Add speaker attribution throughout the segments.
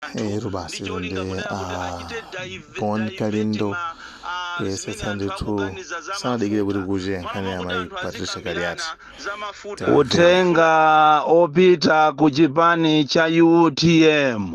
Speaker 1: Ero basi ndi a Bon Kalindo kuyesetsa ndithu, sanadikire kuti kuche nkhani ya mayi Patricia Kaliati.
Speaker 2: Uthenga opita ku chipani cha UTM,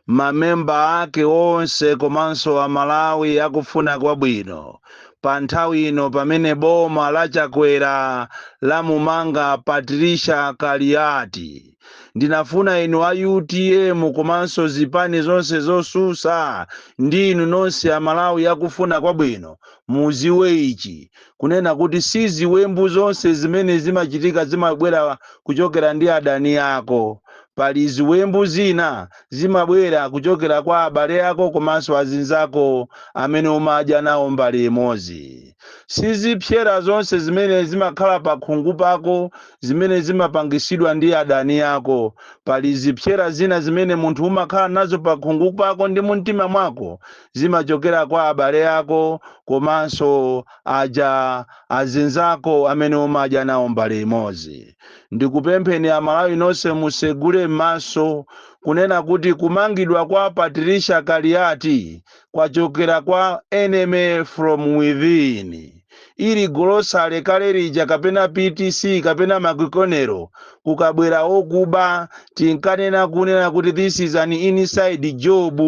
Speaker 2: mamemba ake onse komanso Amalawi akufuna kwabwino, pa nthawi ino pamene boma la Chakwera lamumanga Patricia Kaliati, ndinafuna inu a UTM komanso zipani zonse zosusa ndi inu nonse Amalawi akufuna kwabwino muziwe ichi, kunena kuti si ziwembu zonse zimene zimachitika zimabwera kuchokera ndi adani ako. Pali ziwembu zina zimabwera kuchokera kwa abale ako komanso azinzako amene umadya nawo mbali imodzi. Sizipsera zonse zimene zimakhala pa khungu pako zimene zimapangisidwa ndi adani ako. Pali zipsera zina zimene munthu umakhala nazo pa khungu pako ndi mumtima mwako, zimachokera kwa abale ako komanso aja azinzako amene umadya nawo mbali imodzi. Ndikupempheni Amalawi nonse, musegule m'maso kunena kuti kumangidwa kwa Patricia Kaliati kwachokera kwa enemy from within. Ili golosale kale lija kapena PTC kapena Makikonero, kukabwera okuba tinkanena kunena kuti this is an inside job.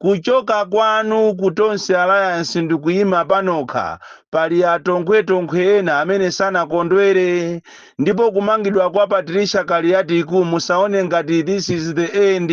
Speaker 2: Kuchoka kwanu ku Tonse Alliance ndikuyima panokha, pali atonkhwetonkhe ena amene sanakondwere. Ndipo kumangidwa kwa Patricia Kaliatiku, musaone ngati this is the end,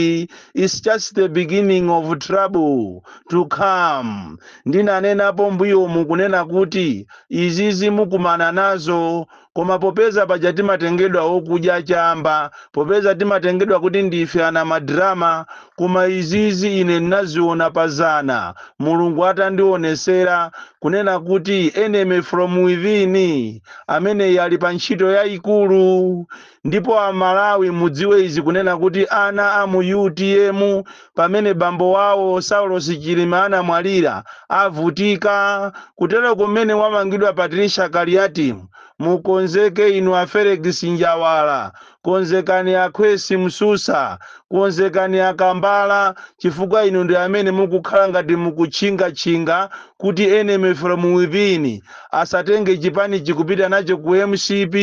Speaker 2: it's just the beginning of trouble to come. Ndinanenapo mbuyomu kunena kuti izizi mukumana nazo, koma popeza paja timatengedwa okudya chamba, popeza timatengedwa kuti ndife ana madrama, koma izizi ine ndinaziona pazana, Mulungu atandionesera kunena kuti enemy from within amene ali pa ntchito yayikulu. Ndipo Amalawi mudziwe izi, kunena kuti ana a mu UTM, pamene bambo wawo Saulos Chilima anamwalira, avutika kutero. Kumene wamangidwa Patricia Kaliati, mukonzeke inu a Felix Njawala, konzekani akhwesi Msusa, konzekani Akambala, chifukwa inu ndi amene mukukhala ngati mukutchingatchinga kuti enemy from within asatenge chipani chikupita nacho ku MCP.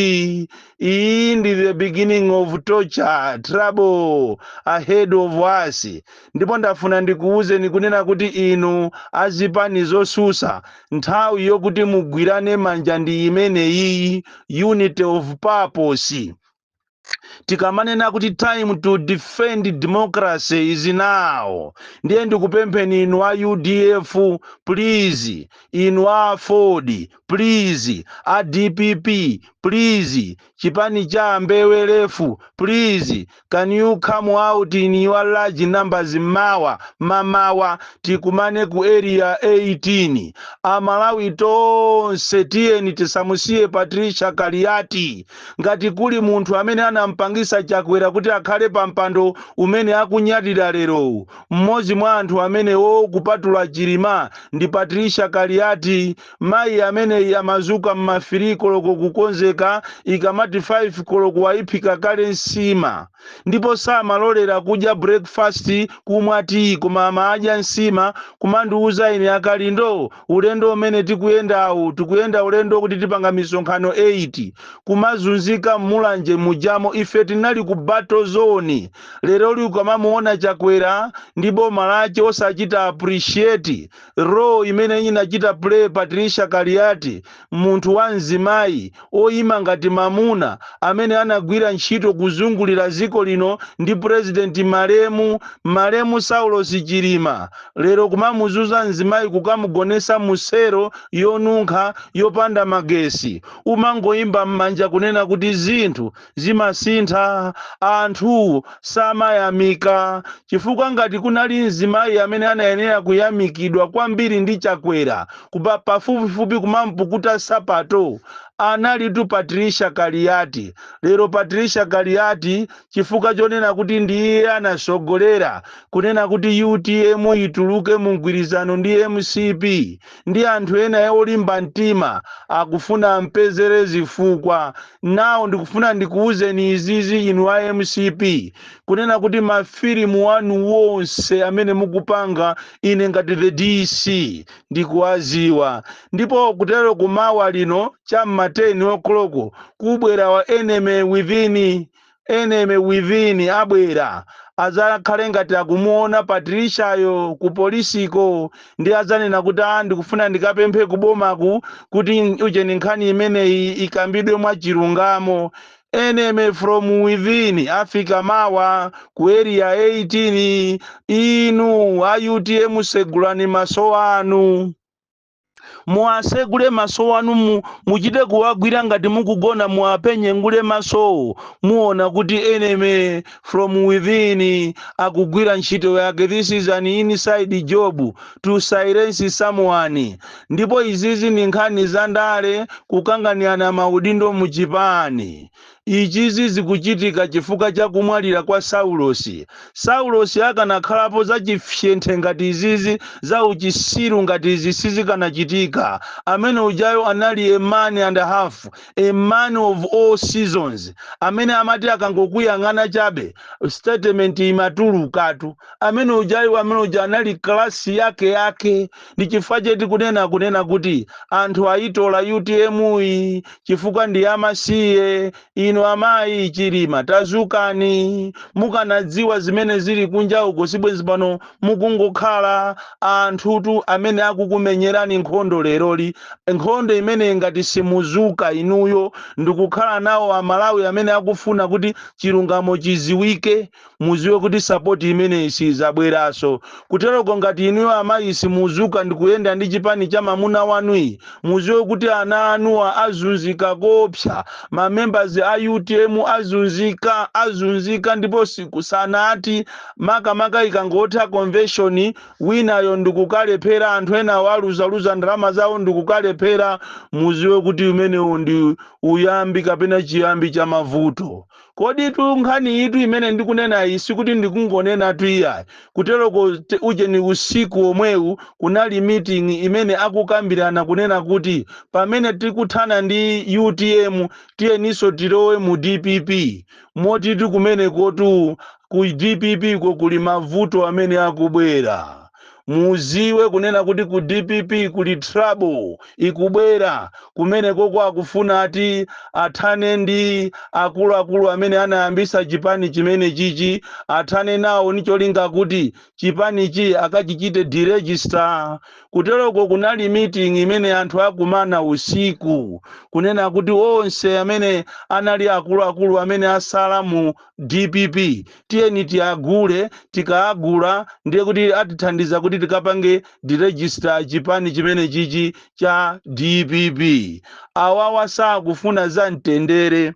Speaker 2: Iyi ndi the beginning of torture, trouble ahead of us. Ndipo ndafuna ndikuwuzeni kunena kuti inu azipani zosusa, nthawi yokuti mugwirane manja ndi imeneyi, unity of purpose. Tikamanena kuti time to defend democracy is now, ndiye ndikupempheni inu a UDF, please, inu a AFORD, please, a DPP, please, chipani cha Mbewelefu, please, can you come out in your large numbers mawa mamawa, tikumane ku Area 18. Amalawi tonse, tiyeni tisamusiye Patricia Kaliati. Ngati kuli munthu amene anampangisa Chakwera kuti akhale pa mpando umene akunyadira lero, mmodzi mwa anthu amenewo kupatula Chilima ndi Patricia Kaliati. Mayi amene amazuka mma 3 koloko kukonzeka, ikamati 5 koloko wayiphika kale nsima, ndipo samalolera kudya breakfast, kumwa tii, koma amadya nsima. Kumandiuza ine, "Akalindo, ulendo umene tikuyendawu, tikuyenda ulendo kuti tipanga misonkhano 8." Kumazunzika mmulanje mujamo, ife tinali ku battle zone. Lero li ukamamuona Chakwera ndi boma lake osachita appreciate role imene inachita play Patricia Kaliati, munthu wa mzimayi oyima ngati mamuna amene anagwira ntchito kuzungulira dziko lino ndi president malemu Saulos Chilima, lero kumamuzuza mzimayi, kukamugonesa musero yonunkha yopanda magesi, umangoyimba m'manja kunena kuti zinthu zimasintha, anthu samayamika. Chifukwa ngati kunali mzimayi amene anayenera kuyamikidwa kwambiri ndi Chakwera, kupa pafupifupi kumampukuta sapato, analitu Patricia Kaliati. Lero Patricia Kaliati, chifukwa chonena kuti ndiye anasogolera kunena kuti UTM ituluke mu mgwirizano ndi MCP, ndi anthu ena olimba mtima akufuna ampezere zifukwa nawo. Ndikufuna ndikuwuzeni izizi, inu a MCP, Kunena kuti mafilimu wanu wonse amene mukupanga, ine ngati the DC ndikuwaziwa. Ndipo kutero kumawa lino cham'ma 10 o'clock kubwera wa enemy within, enemy within abwera azakhale ngati akumuona Patriciayo ku polisiko, ndi adzanena kuti, "A, ndikufuna ndikapemphe kubomaku kuti ucheni nkhani imeneyi ikambidwe mwachilungamo." Enemy from within afika mawa ku Area 18. Inu a UTM, segulani maso anu, muwasegule maso anu, muchite kuwagwira ngati mukugona, muwapenyengule masowo, muona kuti enemy from within akugwira ntchito yake. This is an inside job to silence someone. Ndipo izizi ndi nkhani za ndale, kukanganirana maudindo muchipani. Ichizi zikuchitika chifukwa cha kumwalira kwa Saulosi. Saulosi akanakhalapo, zachifyenthe ngati izizi, za uchisiru ngati izi sizikanachitika. Amene ujayo anali a man and a half, a man of all seasons, amene amati akangokuyang'ana chabe statement imatulukatu. Amene ujayo, amene uja anali class yake yake. Ndi chifukwa cheti kunena kuti anthu ayitola UTM iyi chifukwa ndi amasiye. Inu amayi Chilima, tazukani. Mukanadziwa zimene zili kunja uko, sibwenzi pano mukungokhala. Anthutu amene akukumenyerani nkhondo leroli, nkhondo imene ngati simuzuka inuyo ndikukhala nawo Amalawi amene akufuna kuti chilungamo chiziwike, muziwe kuti support imeneyi sizabweranso. Kuteroko ngati inuyo amayi simuzuka ndikuyenda ndi chipani cha mamuna wanuyi, muziwe kuti ana anuwa azunzika kopsa. Mamembers a UTM azunzika, azunzika, ndipo sikusanati makamaka ikangotha convention, winayo ndikukalephera, anthu enawo aluzaluza ndalama zawo ndikukalephera, muziwe kuti umenewu ndi uyambi kapena chiyambi cha mavuto. Kodi tu nkhani itu imene ndikunena iyi, sikuti ndikungonena tu iyayi. Kuteroko uje ni usiku omwewu kunali meeting imene akukambirana kunena kuti pamene tikuthana ndi UTM, tiyeninso tilowe mu DPP. Motiti kumenekotu ku DPP ko kuli mavuto amene akubwera. Muziwe kunena kuti ku DPP kuli trouble ikubwera. Kumeneko akufuna ati athane ndi akuluakulu amene anayambisa chipani chimene chichi, athane nawo ni cholinga kuti chipanichi akachichite deregister. Kuteroko kunali meeting imene anthu akumana usiku kunena kuti onse amene anali akuluakulu amene asala mu DPP, tiyeni tiagule. Tikaagula ndiye kuti atithandiza kuti tikapange deregister chipani chimene chichi cha DPP. Awawa sakufuna za mtendere,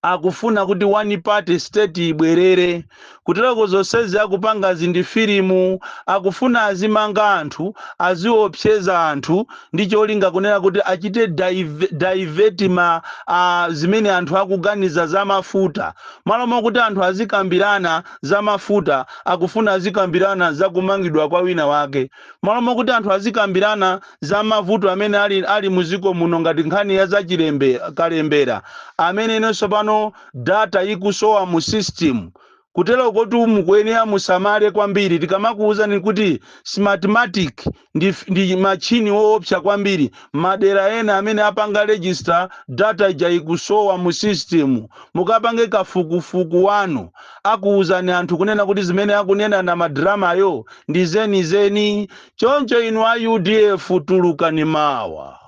Speaker 2: akufuna kuti one party state ibwerere. Kutereko zonsezi akupangazi ndi filimu. Akufuna azimanga anthu, aziopseza anthu ndi cholinga kunena kuti achite divert ma zimene anthu akuganiza za mafuta. Malo mokuti anthu azikambirana za mafuta, akufuna azikambirana za kumangidwa kwa wina wake. Malo mokuti anthu azikambirana za mavuto amene ali muziko muno, ngati nkhani ya zachilembe kalembera amene inenso pano data ikusowa mu system. Kutero kuti mukuyenera musamale kwambiri. Tikamakuwuzani kuti Smartmatic ndi machini woopsa kwambiri, madera ena amene apanga register, data ija ikusowa mu system. Mukapange kafukufuku wanu, akuwuzani anthu kunena kuti zimene akunena na madramayo ndi zenizeni. Choncho inu a UDF, tulukani mawa.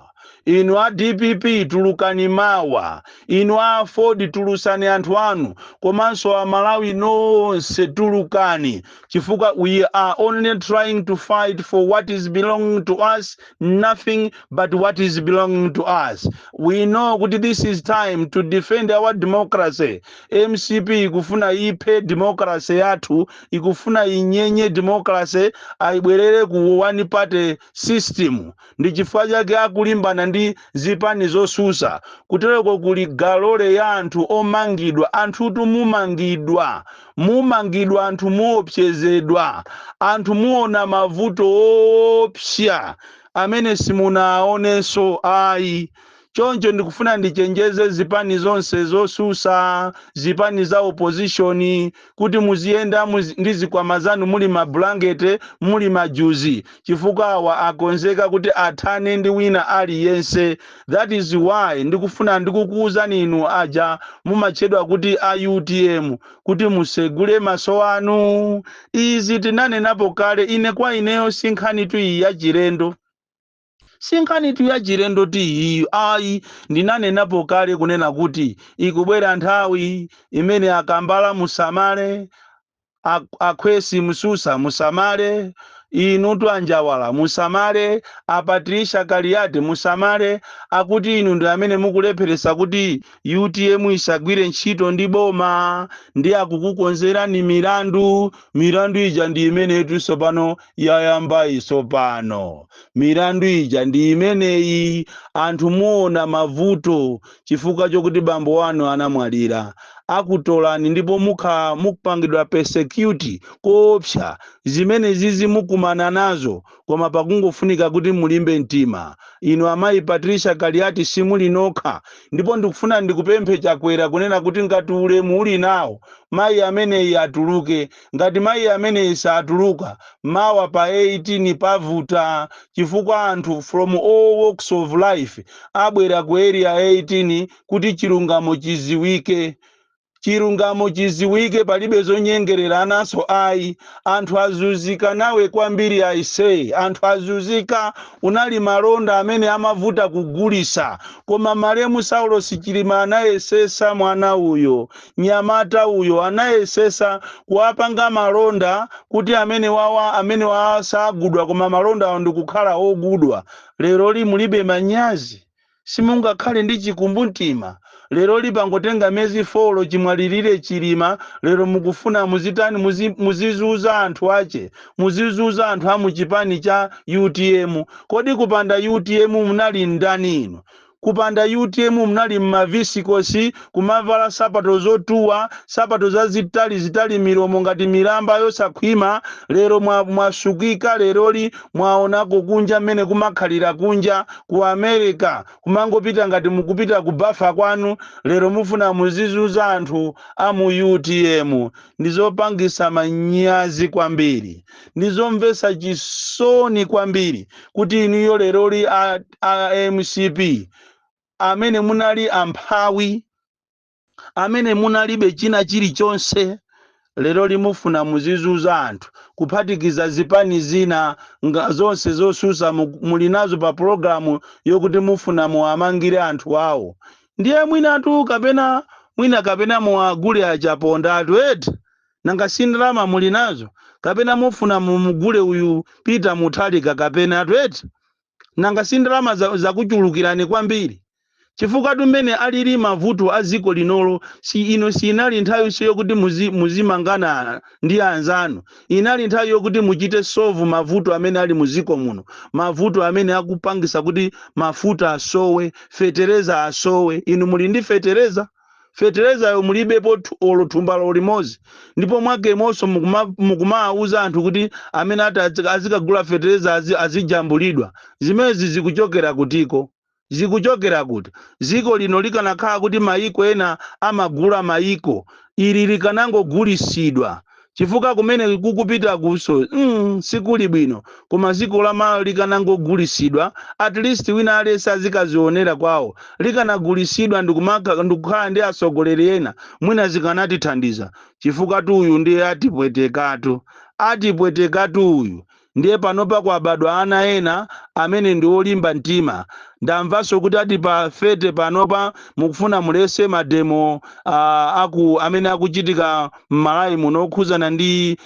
Speaker 2: Inu a DPP, tulukani mawa. Inu a Ford, tulusani anthu anu. Komanso Amalawi nonse, tulukani, chifukwa we are only trying to fight for what is belonging to us, nothing but what is belonging to us. We know kuti this is time to defend our democracy. MCP ikufuna iphe democracy yathu, ikufuna inyenye democracy, ayibwerere ku one party system. Ndi chifukwa chake akulimbana ndi zipani zosusa. Kutereko kuli galole ya anthu omangidwa. Anthutu mumangidwa, mumangidwa anthu, muopsezedwa anthu, muona mavuto opsa amene simunaonenso ayi. Choncho Choncho ndikufuna ndichenjeze zipani zonse zosusa, zipani za opposition, kuti muziyenda ndi zikwama zanu muli mabulangete, muli majuzi, chifukwa awa akonzeka kuti athane ndi wina aliyense. That is why ndikufuna ndikukuwuzani inu aja mumatchedwa kuti a UTM kuti musegule maso anu. Izi tinanenapo kale. Ine kwa ineyo si nkhanitu iyi yachilendo, si nkhanitu yachilendo ti iyi, ayi. Ndinanenapo kale kunena kuti ikubwera nthawi imene akambala musamale, akhwesi msusa musamale, inutu anjawala musamale, aPatricia Kaliati musamale. Akuti inu ndi amene mukulepheresa kuti UTM isagwire ntchito ndi boma, ndi akukukonzerani milandu. Milandu ija ndi imenetu tsopano yayamba isopano. Milandu ija ndi imeneyi. Anthu muona mavuto chifukwa chokuti bambo wanu anamwalira. Akutolani ndipo mukha mukupangidwa persecute koopsa. Zimene zizi mukumana nazo, koma pakungofunika kuti mulimbe mtima. Inu amayi Patricia Kaliati, simuli nokha. Ndipo ndikufuna ndikupemphe Chakwera kunena kuti ngati ulemu uli nawo, mayi ameneyi atuluke. Ngati mayi ameneyi satuluka, mawa pa 18 pavuta, chifukwa anthu from all walks of life abwera ku Area 18 kuti chilungamo chiziwike, chilungamo chiziwike. Palibe zonyengereranaso, ayi. Anthu azunzika nawe kwambiri aisei, anthu azunzika. Unali malonda amene amavuta kugulisa, koma malemu Saulos Chilima anayesesa. Mwana uyo, nyamata uyo, anayesesa kuwapanga malonda kuti amene wawa, amene wawa sagudwa, koma malonda awo ndikukhala ogudwa. Lero li mulibe manyazi? Simungakhale ndi chikumbumtima? Lero lipangotenga miyezi 4 chimwalirire Chilima, lero mukufuna muzitani? Muzizuza anthu ache, muzizuza anthu a muchipani cha UTM. Kodi kupanda UTM munali ndani inu? Kupanda UTM munali mmavisikosi, kumavala sapato zotuwa, sapato zazitali zitali, milomo ngati milamba yosakhwima. Lero mwasukika. Leroli mwaonako kunja mmene kumakhalira kunja ku America, kumangopita ngati mukupita ku bafa kwanu. Lero mufuna muzizuza anthu a mu UTM. Ndizopangisa manyazi kwambiri, ndizomvetsa chisoni kwambiri kuti inuyo leroli a MCP, amene munali amphawi, amene munalibe china chilichonse, lero limufuna muzizuza anthu, kuphatikiza zipani zina zonse zosusa muli nazo pa pologalamu yokuti mufuna muwamangire anthu awo. Ndiye mwinatu kapena mwina kapena muwagule achaponda atu, eti? Nanga si ndalama muli nazo? Kapena mufuna mumugule uyu Peter Mutharika kapena atu, eti? Nanga si ndalama zakuchulukirani kwambiri? Chifukwa tumene alili mavuto a dziko linolo, si ino sinali nthawi yokuti muzimangana ndi anzanu. Inali nthawi yokuti muchite solve mavuto amene ali muziko muno, mavuto amene akupangisa kuti mafuta asowe, fetereza asowe. Inu muli ndi fetereza? Feterezayo mulibepo olo thumbalo limodzi. Ndipo mwakemonso mukumawuza anthu kuti amene ati azikagula fetereza azijambulidwa. Zimenezi zikuchokera kutiko? Zikuchokera kuti? Dziko lino likanakhala kuti mayiko ena amagula mayiko, ili likanangogulisidwa, chifukwa kumene kukupita kuso sikuli bwino. Koma dziko la Malawi likanangogulisidwa, at least wina aliyense azikazionera kwawo. Likanagulisidwa ndikukhala ndi atsogoleri ena, mwina zikanatithandiza, chifukwa tu uyu ndiye atipwetekatu, atipwetekatu uyu. Ndiye panopa kwabadwa ana ena amene ndi olimba mtima. Ndamvanso kuti ati pa 30 panopa mukufuna mulese mademo aku amene akuchitika m'Malawi muno okhuzana ndi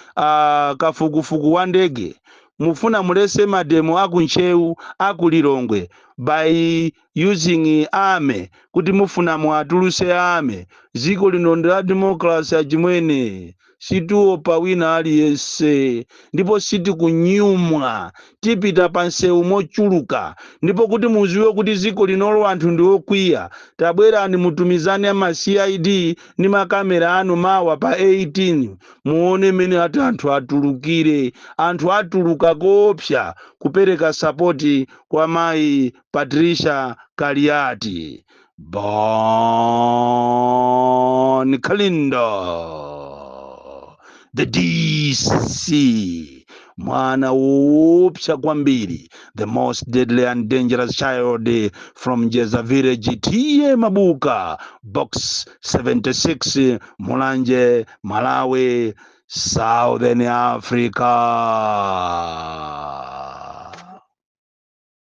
Speaker 2: kafukufuku wa ndege. Mufuna mulese mademo aku Ntcheu, aku Lilongwe by using army, kuti mufuna muatuluse army. Dziko lino ndi la democracy, achimwene. Situopa wina aliyense ndipo sitikunyumwa. Tipita pa nsewu mochuluka. Ndipo kuti muziwe kuti dziko linolo anthu ndi okwiya, tabwerani mutumizane ama CID ndi makamera anu mawa pa 18, muone mmene ati anthu atulukire. Anthu atuluka koopsa kupereka support kwa mayi Patricia Kaliati. Bon Kalindo, the DC, mwana woopsa kwambiri, the most deadly and dangerous child from Jeza Village, T/A Mabuka, Box 76, Mulanje, Malawi, Southern Africa.